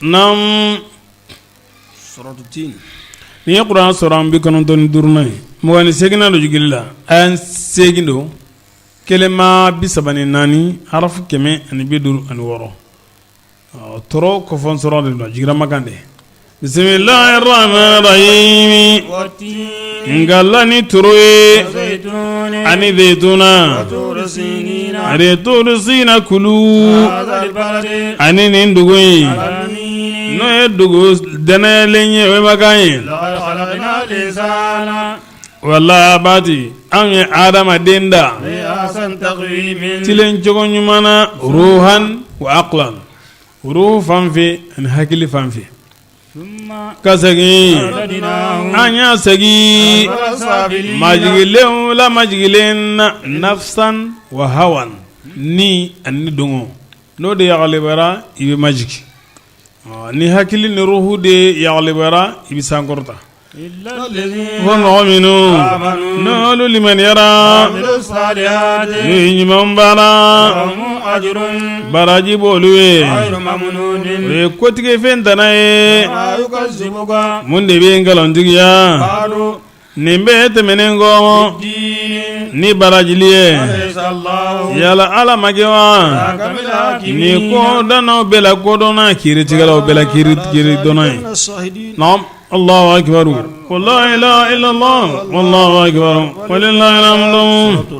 Naamu nin ye kuran suran 95nan ye 28nan don jigili la aya 8 don kelema 34 harafu 156. Tɔɔrɔ kɔfɔ sɔrɔ de don jiginra Makan de bisimilahi rahmani rahimi n kala ni toro ye ani zeyituna ani turu sina kulu ani nin dugu in n'o ye dugu dɛnɛlen ye o ye Makan ye. Wala bati anw ye adamaden da tilen cogo ɲuman na ruhan wa aqlan ruhu fan fɛ ani hakili fan fɛ ka segin an y'a segin majigilenw la majigilen na nafsan wa hawan ni ani dungɔ n'o de yagalebara i bɛ majigin ni hakili ni ruhu de yagalebara i bɛ sankɔrɔta. Fo mɔgɔ minnu n'olu limaniyara n'u ye ɲuman baara baraji b'olu ye o ye kotigi fɛn tana ye. Mun de bɛ nkalontigiya nin bɛɛ tɛmɛnen kɔ ni barajili ye? Yala Ala ma kɛ wa ni kodɔnnaw bɛɛ la kodɔnna kiiritigɛlaw bɛɛ la kiiridɔnna ye? Allahu akbar wa la ilaha illallah wallahu akbar walillahil hamdu.